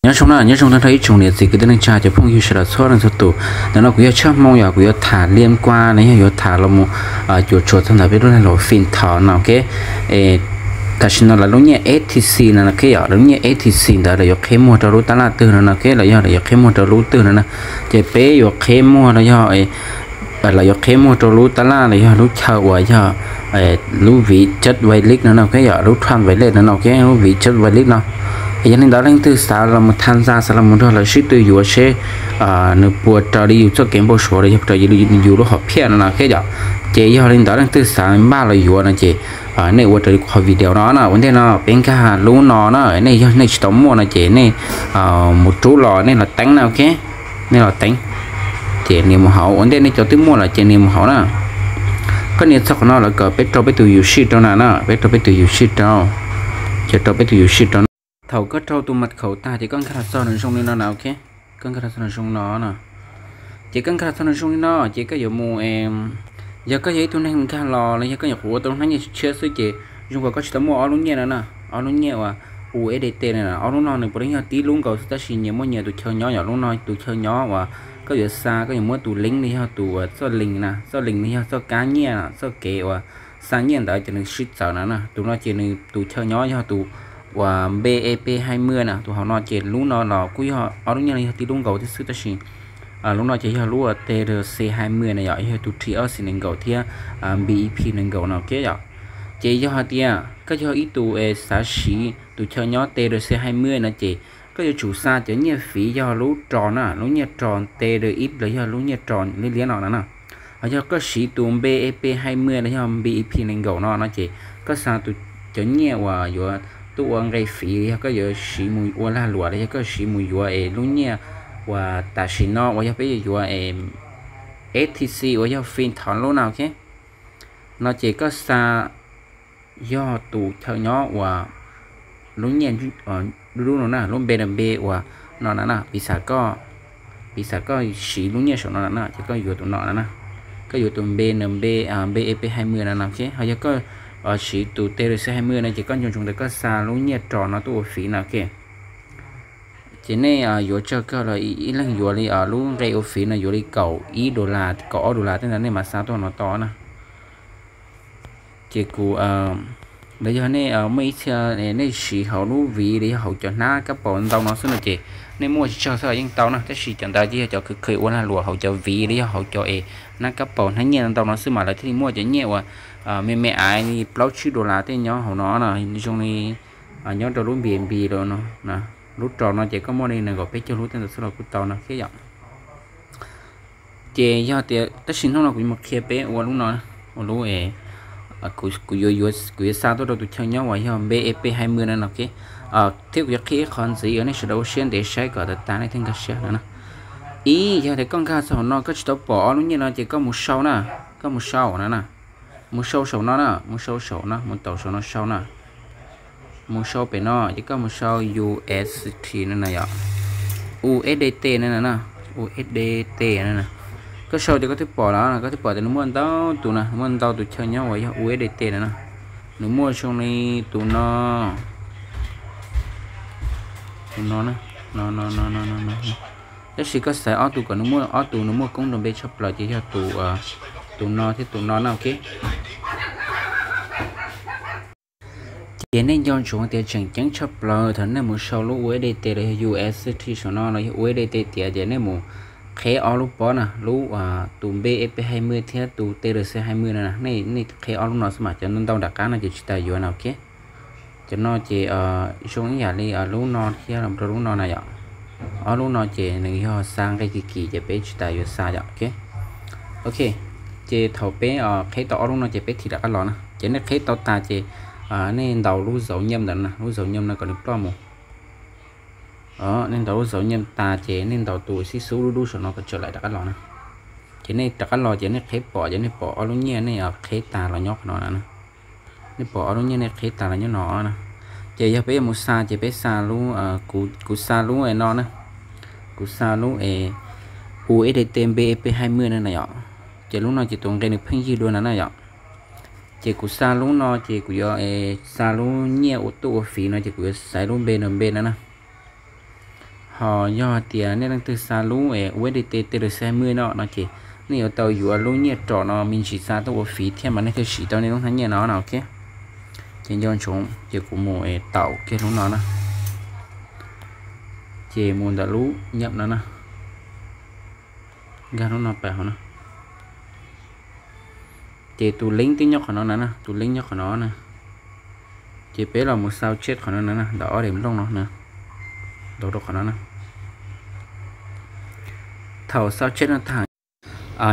Nyob zoo na, nyob zoo tag nrho ib tsoom niam txiv kwv tij neej tsa cov phooj ywg sawv daws txhua leej txhua tus. Ntawm no kuv yog Tshaj Hmoo, yog kuv yuav tham liam kuab los yog yuav tham los mus cuam tshuam txog ntawm peb lub neej laus fij thov no, ok. Tam sim no lawv lub nyiaj F T C no, ok, yog lawv lub nyiaj F T C ntawd lawv yuav qheb muag rau lub tab laj twg no, ok, los yog lawv yuav qheb muag rau lub twg no na. Ces peb yuav qheb muag los yog lawv yuav qheb muag rau lub tab laj los yog lub chaw uas yog lub viv cab vais lib no no, ok, yog lub tram vais lib no no, ok, lub viv cab vais lib no. Yog li ntawd leej twg xav los mus thaj ntxa, xav los mus nrog lawv sib tw yuav seb nws puas raws li yus txoj kev npau suav los yog raws li yus lub hom phiaj no no, ok, yog. Ces yog li ntawd leej twg xav npaj los yuav no ces nej ua raws li qhov video no na. Ua ntej no peb nkag lub no na, nej yog nej tsis tau muaj no ces nej mus rub los nej los teeb na, ok. Nej los teeb, ces nws mus hauv. Ua ntej nej cov twb muaj lawm ces nws mus hauv na. Koj nias txog qhov no lawv kom peb rau peb tus yus sij rau na na, peb rau peb tus yus sij rau. Ces rau peb tus yus sij rau na. Thaum koj rau tus mật khẩu tag ces koj nkag los txog nws zoo li no na, ok. Koj nkag los txog nws zoo no na. Ces koj nkag los txog nws zoo li no ces koj yuav mus, yog koj yog ib tug neeg nkag los los yog koj nyuam qhuav ua tau lub hnab nyiaj tshiab xwb ces zoo nkaus koj tsis tau muaj ob lub nyiaj no na. Ob lub nyiaj uas U S D T no, ob lub no nws puav leej yog tib lub nkaus xwb tab sis nyias muaj nyias tus chaw nyob. Yog lub no tus chaw nyob uas koj yuav xa, koj yuav muab tus link los yog tus txoj link na, txoj link los yog txoj kab nyiaj, txoj kev uas xa nyiaj ntawd ces nws sib txawv no na. Tus no ces nws tus chaw nyob yog tus uas B E P hai mươi na, tus hauv no ces lub no los kuj yog ob lub nyiaj no yog tib lub nkaus thiab xwb tab sis lub no ces yog lub T R C hai mươi na yom, yog tus Trioxin nees nkaum thiab B E P nees nkaum no, ok, yom. Ces yog hais tias koj yog ib tug xav siv tus chaw nyob T R C hai mươi no ces koj yuav tsum xa cov nyiaj fiv yog lub ro na, lub nyiaj ro T R X los yog lub nyiaj ro liab liab no na. Ho yog koj siv tus B E P hai mươi los yog B E P nees nkaum no no ces koj xa tus, cov nyiaj uas yuav tuaj ua nqe fiv, yog koj yuav siv mus ua lag luam los yog koj siv mus yuav es lub nyiaj uas tam sim no uas yog peb yuav yuav es F T C uas yog fij thov lub na, ok. No ces koj xa yog tus chaw nyob uas lub nyiaj dub dub no na, lub B N B uas no na na, piv xam koj, piv xam koj siv lub nyiaj saum no na na ces koj yuav tus no na na. Koj yuav tus B N B, B E P hai mươi no na, ok. Ho yog koj siv tus T R C hai mươi no ces koj nco ntsoov tias koj xa lub nyiaj ro no tuaj ua fiv na, ok. Ces nej yuav tsawg kawg los ib leeg yuav li, lub nqe ua fiv no yuav li kaum ib dollar, kaum ob dollar tej ntawd nej mam xa tuaj no tau na. Ces kuv, los yog nej muaj ib txhia nej siv hauv lub viv los yog hauv cov hnab kab paus ntau no xwb no ces nej muaj tsis tsawg xwb los yeej tau na, tab sis cov ntawd ces yog cov kheev ua lag luam hauv cov viv los yog hauv cov es hnab kab paus hnab nyiaj ntau no xwb mas lawv thiaj li muaj cov nyiaj uas me me aiv li plaub tsib dollar tej nyob hauv no na, zoo li nyob rau lub B N B los no. Lub ro no ces koj muaj li nees nkaum peb caug lub tej ntawd xwb los kuj tau no thiab yom. Ces yog tias tab sis hnub no kuv yuav mus qhia peb ua lub no, ua lub, kuv yuav, kuv yuav xa tuaj rau tus chaw nyob uas yog B E P hai mươi no no, ok. Thiab kuv yuav qhia ib qho ntxiv uas nej sawv daws ua siab ntev saib kom tas tas nej thiaj nkag siab no na. Ib, yog tias koj nkag txog hauv no koj tsis tau pom ob lub nyiaj no ces koj mus sau na, koj mus sau no na. Mus sau saum no na, mus sau saum no, mus taus saum no sau na. Mus sau pem no ces koj mus sau U S T no na yom, U S D T no na, U S D T no na. Koj sau ces koj twb pom lawm, koj twb pom tias nws muaj ntau tus na, muaj ntau tus chaw nyob uas yog U S D T no na. Nws muaj zoo li tus no, tus no na, no no no no no. Tab sis koj xaiv ob tug kom nws muaj ob tug nws muaj koob nroo npe tshaj plaws ces yog tus, tus no thiab tus no na, ok. Ces nej nco ntsoov tias tseem ceeb tshaj plaws thaum nej mus sau lub U S D T los yog U S D T saum no los yog U S D T tiav ces nej mus qheb ob lub pob na, lub tus B E P hai mươi thiab tus T R C hai mươi no na, nej qheb ob lub no xwb mas cov ntau nram qab no ces tsis tas yuav na, ok. Cov no ces zoo ib yam li lub no thiab los rau lub no na yom. Ob lub no ces nws yog xa nqe kim kim ces peb tsis tas yuav xa yom, ok. Ok, ces thaum peb qheb tau ob lub no ces peb thim rov qab los na. Ces nej qheb tau tas ces nej ntaus lub zauv nyiaj ntawm no, lub zauv nyiaj no kom nws ploj mus. Nej ntaus lub zauv nyiaj tas ces nej ntaus tus xib xub dub dub saum no kom tsawm laim rov qab los na. Ces nej rov qab los ces nej qheb pom ces nej pom ob lub nyiaj nej qheb tas los nyob qhov no na. Nej pom ob lub nyiaj nej qheb tas los nyob no na. Ces yog peb yuav mus xa ces peb xa lub, kuv xa lub no na. Kuv xa lub es U S D T B E P hai mươi no na yom. Ces lub no ces tus nqe nws pheej ywg dua no na yom. Ces kuv xa lub no ces kuv yuav xa lub nyiaj ua tuaj ua fiv no ces kuv yuav xaiv lub B N B no na. Ho yog hais tias nej leej twg xa lub es U S D T T R C hai mươi no no ces nej yuav tau yuav lub nyiaj rom no me ntsis xa tuaj ua fiv thiab mas nej thiaj siv tau nej lub hnab nyiaj no no, ok. Ces nco ntsoov ces kuv mus es taus kiag lub no na. Ces mus ntawm lub nyiaj no na, nkag lub no pais hauv na. Ces tus link twb nyob qhov no na, tus link nyob qhov no na. Ces peb los mus sau check qhov no na, ntawm ob daim nplooj no na, ntaus rau qhov no na. Thaum sau check no tag,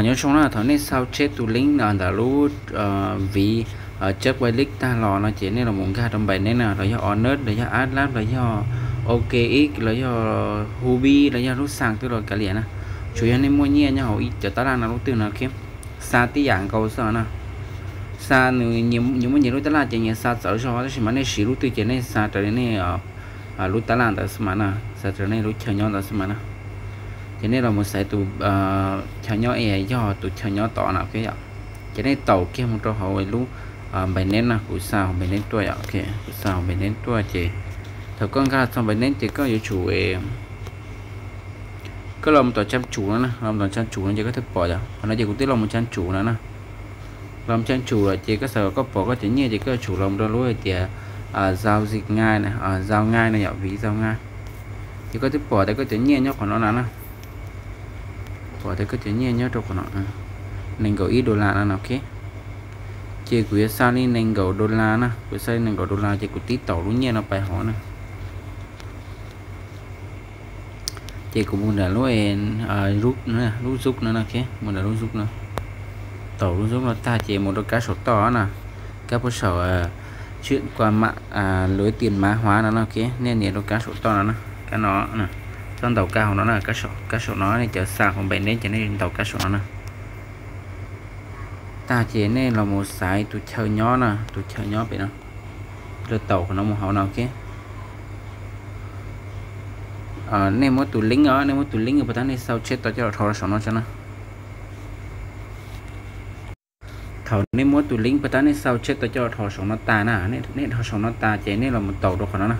nyob zoo na, thaum nej sau check tus link ntawm lub viv Czech Republic tag los no ces nej los mus nkag rau Binance na, los yog Onet los yog Atlas los yog O K X los yog Huobi los yog lub xaa twg los kav liam na. Tsuas yog nej muaj nyiaj nyob hauv ib cov tab laj no lub twg no, xa tib yam nkaus xwb na. Xa nws, nyias muaj nyias lub tab laj ces nyias xa txawv zog, tab sis mas nej siv lub twg ces nej xa raws li nej lub tab laj ntawd xwb mas na, xa raws nej lub chaw nyob ntawd xwb mas na. Ces nej los mus xaiv tus chaw nyob es yog tus chaw nyob tod na, ok yom. Ces nej taus kiag mus rau hauv lub Binance na, kuv xa hauv Binance tuaj yom, ok, kuv xa hauv Binance tuaj ces thaum koj nkag txog Binance ces koj yuav tsum koj los mus tom tsab tsum no na, los mus tom tsab tsum no ces koj thiaj pom yom. Qhov no ces kuv twb los mus tsab tsum no na. Los mus tsab tsum lawm ces koj xav kom koj pom koj cov nyiaj ces koj yuav tsum los mus rau lub hais tias giao dịch ngay, giao ngay no yom, ví giao ngay. Ces koj twb pom tias koj cov nyiaj nyob qhov no na na. Pom tias koj cov nyiaj nyob rau qhov no, nees nkaum ib dollar no na, ok. Ces kuv yuav xa li nees nkaum dollar na, kuv xa li nees nkaum dollar ces kuv tib taus lub nyiaj no pais hauv na. Ces kuv mus ntawm lub, lub Zoop no, mus ntawm lub Zoop no. Taus lub Zoop no tag ces mus rau kab saum toj na, kab puag saum, kua mam, lawv tias mã hóa no na, ok, nej nias rau kab saum toj no na, kab no, txhob ntaus kab hauv no na, kab saum no nej cov xa hauv Binance ces nej ntaus kab saum no na. Tag ces nej los mus xaiv tus chaw nyob na, tus chaw nyob pem no, rau taus qhov no mus hauv no, ok. Nej muab tus link os, nej muab tus link puas tab nej sau tsheb tau coj los rho saum no tso na. Thaum nej muab tus link puas tab nej sau tsheb tau coj los rho saum no tas na, nej rho saum no tas ces nej los mus taus rau qhov no na,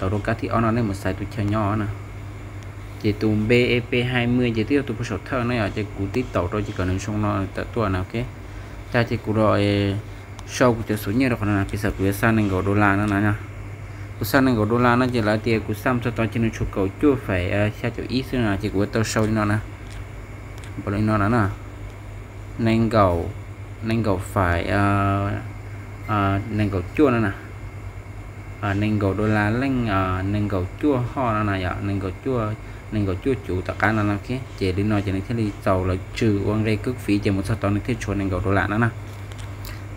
taus rau kab thib ob no nej mus xaiv tus chaw nyob na. Ces tus B E P hai mươi ces twb yog tus puag saum thawj no yom, ces kuv tib taus rau ces kom nws zoo no tawm tuaj na, ok. Tag ces kuv los sau kuv cov xuv nyiaj rau qhov no na, piv xam kuv yuav xa nees nkaum dollar no na. Kuv xa nees nkaum dollar no ces lawv tias kuv xa mus txog tod ces nws tshuav kaum cuaj faim xya caum ib xwb no ces kuv yuav tau sau li no na. Npaum li no na, nees nkaum, nees nkaum faim, nees nkaum cuaj no na. Nees nkaum dollar leej, nees nkaum cuaj hoj no na yom, nees nkaum cuaj cuv tom qab no na, ok. Ces li no ces nws thiaj li txaus lawv tsw ua nqe kub fiv ces mus txog tod nws thiaj tshuav nees nkaum dollar no na.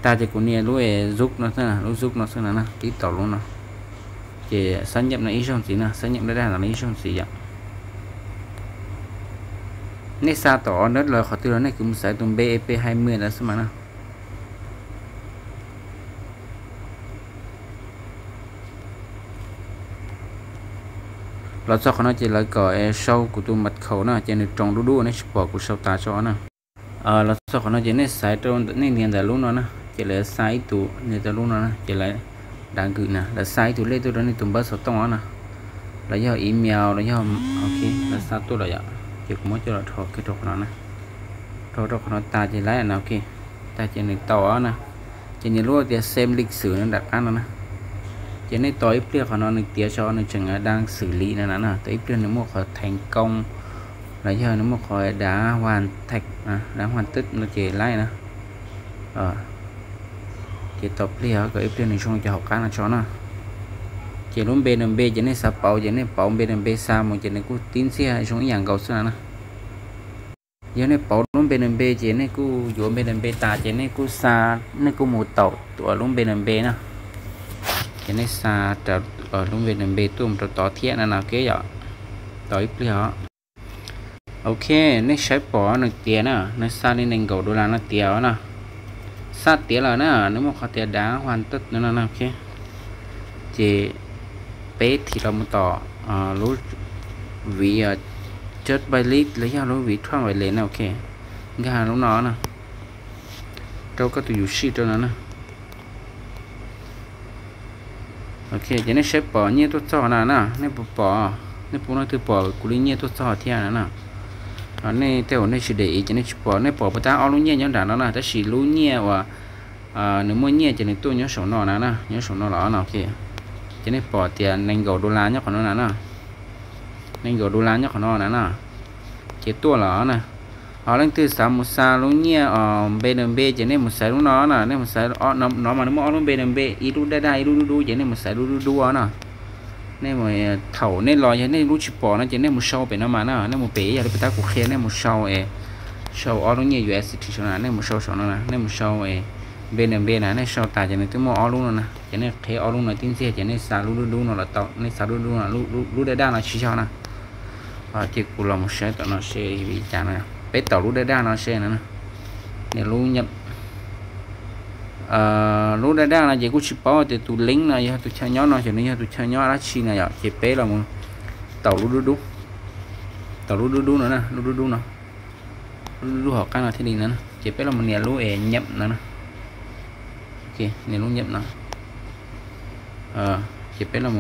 Tag ces kuv nias lub Zoop no xwb, lub Zoop no xwb no na, tib taus lub no. Ces xab nyam no ib zaug ntxiv na, xab nyam daj daj no ib zaug ntxiv yom. Nej xa tom Onet los qhov twg los nej kuj mus xaiv tus B E P hai mươi ntawd xwb mas na. Los txog qhov no ces lawv kom sau kuv tus mật khẩu na, ces nws roos dub dub nej tsis pom kuv sau tas tso na. Los txog qhov no ces nej xaiv rau, nej nias ntawm lub no na, ces lawv xa ib tug, nias ntawm lub no na ces lawv, đá gửi na, lawv xa ib tug lej tuaj rau nej tus npawb xov tooj no na, los yog email los yog, ok, lawv xa tuaj lawm yom, ces kuv muab coj los rho kiag rau qhov no na. Rho rau qhov no tas ces lawv no, ok, tag ces nws tau na. Ces nias lub tias xem lịch sử no nram qab no na. Ces nej tos ib pliag qhov no nws tiav tso nws tseem đang xử lý no na, tos ib pliag nws muaj qhov thành công los yog nws muaj qhov đã hoàn thành, đã hoàn tất no ces lawv na. Ces tos pliag kom ib pliag nws zoo cov hauv qab no tso na. Ces lub B N B ces nej xav pauv ces nej pauv B N B xa mus ces nws kuj tib ntxiag zoo ib yam nkaus xwb no na. Yog nej pauv lub B N B ces nej kuj yuav B N B tas ces nej kuj xa, nej kuj mus taus tus lub B N B na. Ces nej xa lub B N B tuaj mus rau tod thiab no no, ok yom. Tos ib pliag os. Ok, nej saib pom nws tiav na, nws xa li nees nkaum dollar no tiav na. Xa tiav lawm na, nws muaj qhov tias đã hoàn tất no no, ok. Ces peb thim los mus tom lub ví Trust Pilot los yog lub ví Trust Wallet na, ok. Nkag lub no na, rau koj tus yuam sij rau no na. Ok, ces nej saib pom nyiaj tuaj txog na na, nej puas pom? Nej puas leej twg pom kuv li nyiaj tuaj txog thiab na no? Nej tej uas nej tsis de iv ces nej tsis pom, nej pom puas tab ob lub nyiaj nyob nram no na, tab sis lub nyiaj uas nws muaj nyiaj ces nws tuaj nyob saum no na, nyob saum no los no. Ces nej pom tias nees nkaum dollar nyob qhov no na no, nees nkaum dollar nyob qhov no na no, ces tuaj los na. Ho leej twg xav mus xa lub nyiaj BNB ces nej mus xaiv lub no na, nej mus xaiv, no mas nws muaj ob lub BNB, ib lub daj daj ib lub dub dub ces nej mus xaiv lub dub dub no. Nej thaum nej los yog nej lub tsis pom no ces nej mus sau pem no mas na, nej mus pem yog li puas tab kuv qhia, nej mus sau es, sau ob lub nyiaj USDT saum no, nej mus sau saum no na, nej mus sau BNB na, nej sau tas ces nws twb muaj ob lub no na, ces nej qhib ob lub no tib ntxiag ces nej xa lub dub dub no los tau, nej xa lub dub dub no, lub daj daj no tsis yog na. Ces kuv los mus saib tom no seb vim li cas no, peb taus lub daj daj no seb no. Lub daj daj no ces kuj tsis paub tias tus link no yog tus chaw nyob no ces nws yog tus chaw nyob dab tsi na yom, ces peb los mus taus lub dub dub, taus lub dub dub no na, lub dub dub no, lub dub dub hauv qab no thiaj li no, ces peb los mus nias lub es nyam no na, nias lub nyam no. Ces peb los,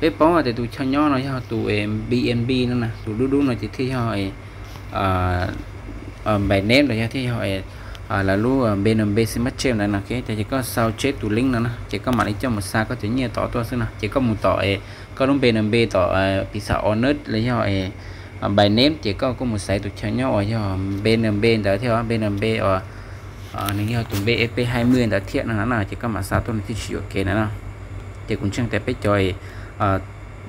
peb paub tias tus chaw nyob no yog tus BNB no na, tus dub dub no ces thiaj yog Binance los yog thiaj yog lawv lub BNB Smart Chain ntawd no. Ces koj sau tseb tus link no na ces koj mam li coj mus xa koj cov nyiaj tod tuaj xwb no, ces koj mus tom koj lub BNB tom piv xam Onet los yog Binance ces koj kuj mus xaiv tus chaw nyob uas yog BNB ntawd thiab, BNB uas nws yog tus BEP hai mươi ntawd thiab no na, ces koj mam xa tuaj nws thiaj tsis yuam kev na no. Ces kuv ntseeg tias peb cov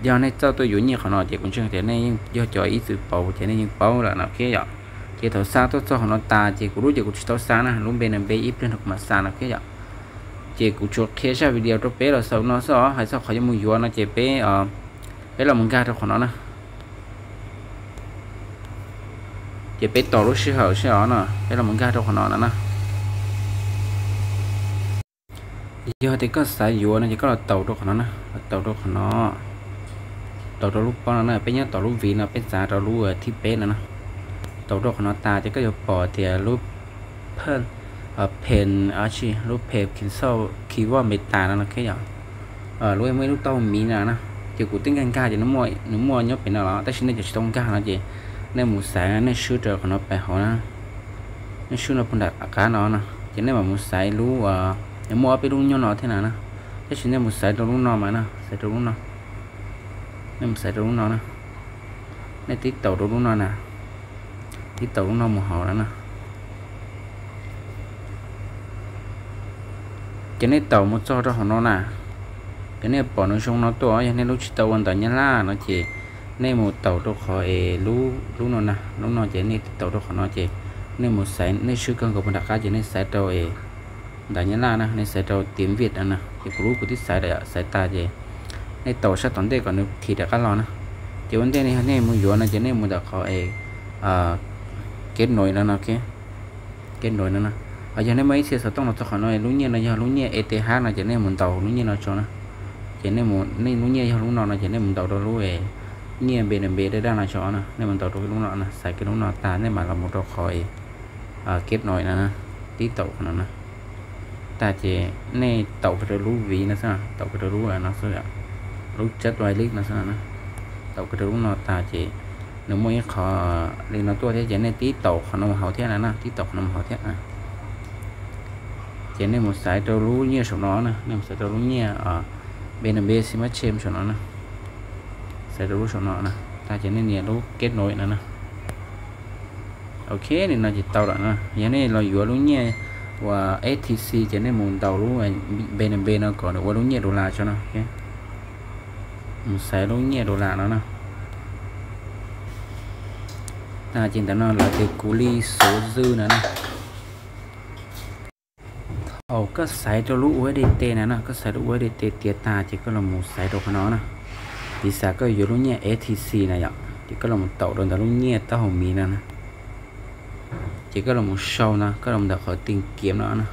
yog nej txawj tuaj yuav nyiaj qhov no ces kuv ntseeg tias nej yeej yog cov ib txwm paub ces nej yeej paub lawm no thiab yom. Ces thaum xa tuaj txog qhov no tas ces kuv lub ces kuv tsis tau xa na, lub BNB ib pliag no kuv mam xa no thiab yom. Ces kuv tsuas qhia zaj video rau peb los xaus no xwb os, hais txog qhov yuav mus yuav no ces peb, peb los mus nkag rau qhov no na. Ces peb tos lub sij hawm seb os no, peb los mus nkag rau qhov no no na. Yog tias koj xav yuav no ces koj los taus rau qhov no na, los taus rau qhov no, taus rau lub pob no na, peb nyob taus lub viv no peb txav rau lub thib peb no na. Taus rau qhov no tas ces koj yuav pom tias lub pen, lub pen cancel keyword Meta no no thiab yom. Lub muaj ib lub taub hau miv no na, ces kuv twb nkag nkag ces nws muaj nyob pem no los, tab sis nej cov tsis tau nkag no ces nej mus xaiv, nej swb rau qhov no pem hauv na, nej swb no puag nram qab no no ces nej mam mus xaiv lub, nws muaj ob peb lub nyob no thiab na na, tab sis nej mus xaiv rau lub no mas na, xaiv rau lub no, nej mus xaiv rau lub no na, nej tib taus rau lub no na, tib taus lub no mus hauv no na. Ces nej taus mus txog rau hauv no na, ces nej pom nws zoo no tuaj, yog nej lub tsis tau ua ntawv Nyab Laj no ces nej mus taus rau qhov es lub no na, lub no ces nej tib taus rau qhov no ces nej mus xaiv, nej swb kawg nkaus puag nram qab ces nej xaiv rau es ntawv Nyab Laj na, nej xaiv rau tiếng Việt no na, ces kuv lub kuv twb xaiv lawm, xaiv tas ces nej taus sab tom ntej kom nws khi rov qab los na. Ces ua ntej nej mus yuav no ces nej mus ntawm qhov es kev noj no no, kev noj no na. Yog nej muaj ib txhia xov tooj los txog qhov no lub nyiaj no yog lub nyiaj ETH no ces nej mus ntaus lub nyiaj no tso na. Ces nej, nej lub nyiaj yog lub no no ces nej mus ntaus rau lub nyiaj BNB daj daj no tso na, nej mus ntaus rau lub no na, xaiv kiag lub no tas nej mam los mus rau qhov kev noj no na, tib taus qhov no na. Tag ces nej taus kiag rau lub viv no xwb, taus kiag rau lub no xwb, lub chat wallet no xwb no. Taus kiag rau lub no tag ces nws muaj ib qho li no tuaj thiab ces nej tib taus qhov no mus hauv thiab na, tib taus qhov no mus hauv thiab na. Ces nej mus xaiv rau lub nyiaj saum no na, nej mus xaiv rau lub nyiaj BNB Smart Chain saum no na, xaiv rau lub saum no na, tag ces nej nias lub kev noj no na. Ok, li no ces tau lawm na. Yog nej los yuav lub nyiaj uas FTC ces nej mus ntaus lub BNB no kom nws ua lub nyiaj dollar tso no. Mus xaiv lub nyiaj dollar no na. Tag ces ntawm no lawv tias kuv li xuv zwj no na. Thaum koj xaiv rau lub USDT na no, koj xaiv lub USDT tiav tag ces koj los mus xaiv rau qhov no na. Piv xam koj yuav lub nyiaj FTC na yom, ces koj los mus taum rau ntawm lub nyiaj taub hau miv no na. Ces koj los mus sau no, koj los mus ntawm qhov tìm kiếm no na.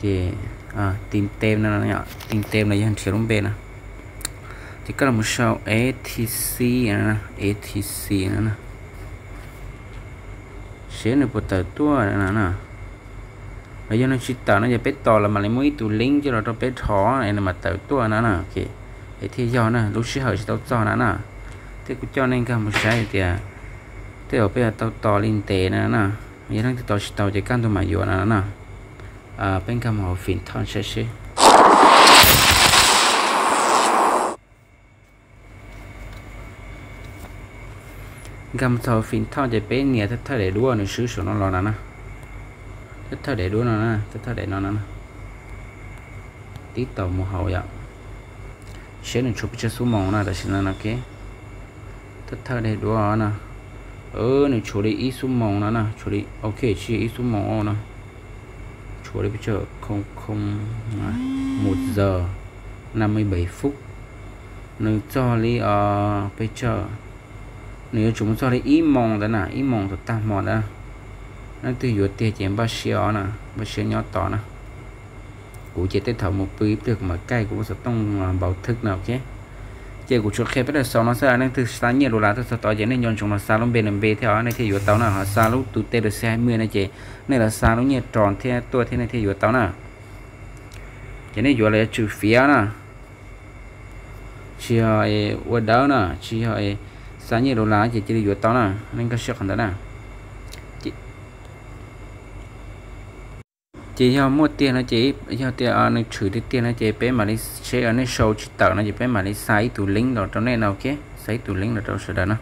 Ces tìm tìm no, tìm tìm no yog nrhiav lub npe na. Ces koj los mus sau FTC, FTC no na. Seb nws puas tawm tuaj no na. Los yog nws tsis tawm no ces peb tos los mam li muaj ib tug link coj los rau peb rho nws mam tawm tuaj no na. Es thiaj yog na, lub sij hawm tsis tau txog na na. Thiab kuv coj nej nkag mus saib hais tias tej zaum peb yuav tau tos li ntev na na. Yog leej twg tos tsis tau ces kaj ntug mam yuav no na. Peb nkag mus hauv fim thoj saib seb. Nkag mus txog hauv fim thoj ces peb nias thawj thawj daim duab nws swb saum no los na na. Thawj thawj daim duab no na, thawj thawj daim no na. Tib taus mus hauv yom. Seb nws tshuav pes tsawg xuab moos na tam sim no no. Thawj thawj daim duab no, nws tshuav li ib xuab moos no na, tshuav li, ok, tsis yog ib xuab moos no. Tshuav li pes tsawg, không không một giờ năm mươi bảy phút. Nws txog li pes tsawg, nws yuav tsum mus txog li ib moos ntawd na, ib moos thaum tag hmo ntawd. Leej twg yuav tiag ces npaj siab os na, npaj siab nyob tos na. Kuv ces tej thaum mus pw ib pliag kuv mam kaij kuv lub xov tooj npaus thwb na, ok. Ces kuv tsuas qhia peb los xaus no xwb, leej twg xa nyiaj dollar tuaj txog tod ces nej nco ntsoov los xa lub npe nws npe thiab os, nej thiaj yuav tau na. Ho xa lub tus T L C hai mươi no ces nej los xa lub nyiaj ros thiab tuaj thiab nej thiaj yuav tau na. Ces nej yuav los yuav tsum fiav na, tsis yog ua dawb na, tsis yog xa nyiaj dollar ces cia li yuav tau na, nej nkag siab qhov ntawd na. Ces yog muaj tiag no ces, yog tias nws tshwm tiag tiag no ces peb mam li seb, nej sau tsis tawm no ces peb mam li xa ib tug link los rau nej no, ok. Xa ib tug link los rau sawv daws na.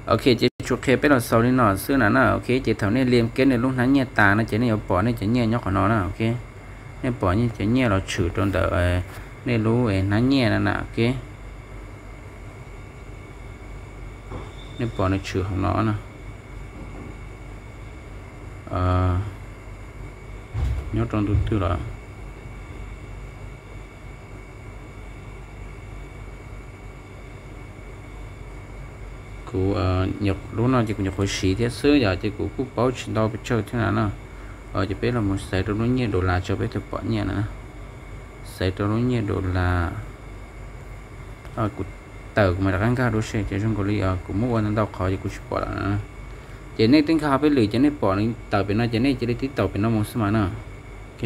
Ok, ces tsuas qhia peb los xaus li no xwb na na, ok. Ces thaum nej liam kev nej lub hnab nyiaj tas no ces nej yuav pom nej cov nyiaj nyob qhov no na, ok. Nej pom nej cov nyiaj los tshwm rau ntawm nej lub hnab nyiaj na na, ok. Nej pom nws tshwm hauv no na. Nyob rau ntu twg los kuv, lub no ces kuv nyuam qhuav siv thiab xwb yom, ces kuv kuj paub tsis ntau pes tsawg thiab na no. Ces peb los mus xaiv rau lub nyiaj dollar tso peb thiaj pom nyiaj na. Xaiv rau lub nyiaj dollar. Kuv tawm kuv mam rov qab nkag dua seb ces zoo nkaus li kuv muab ua ntau ntau qhov ces kuv tsis pom lawm na. Ces nej twb nkag peb lwm ces nej pom nws tawm pem no ces nej cia li tib taus pem no mus xwb mas na. Ok,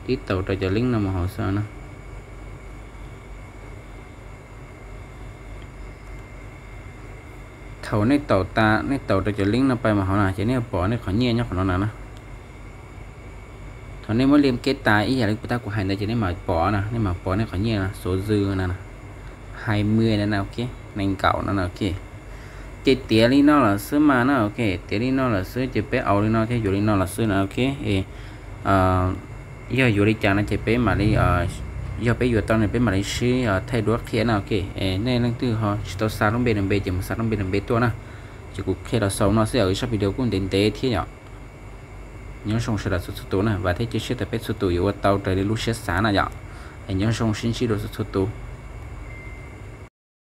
tib taus rau cov link no mus hauv xwb na. Thaum nej taus tas, nej taus rau cov link no pais mus hauv na ces nej pom nej qhov nyiaj nyob qhov no na na. Thaum nej muab liam kev tas ib yam li kuv tab kuv hais ntawd ces nej mam pom na, nej mam pom nej qhov nyiaj na, số dư na, hai mươi na na, ok, nees nkaum no na, ok. Ces tiav li no lawm xwb mas na, ok, tiav li no lawm xwb ces peb aus li no thiab yuav li no lawm xwb na, ok. Yog yuav li cas no ces peb mam li, yog peb yuav tau no peb mam li sib thaij duab qhia na, ok. Nej leej twg ho tsis tau xa lub npe nws npe ces mus xa lub npe nws npe tuaj na. Ces kuv qhia los xaus no xwb, ib zaj video kuj ntev ntev thiab yom. Nyob zoo sawv daws txhua txhua tus na, vam thiab cia siab tias peb txhua tus yuav ua tau raws li lub siab xav na yom. Es nyob zoo sib ntsib dua txhua txhua tus.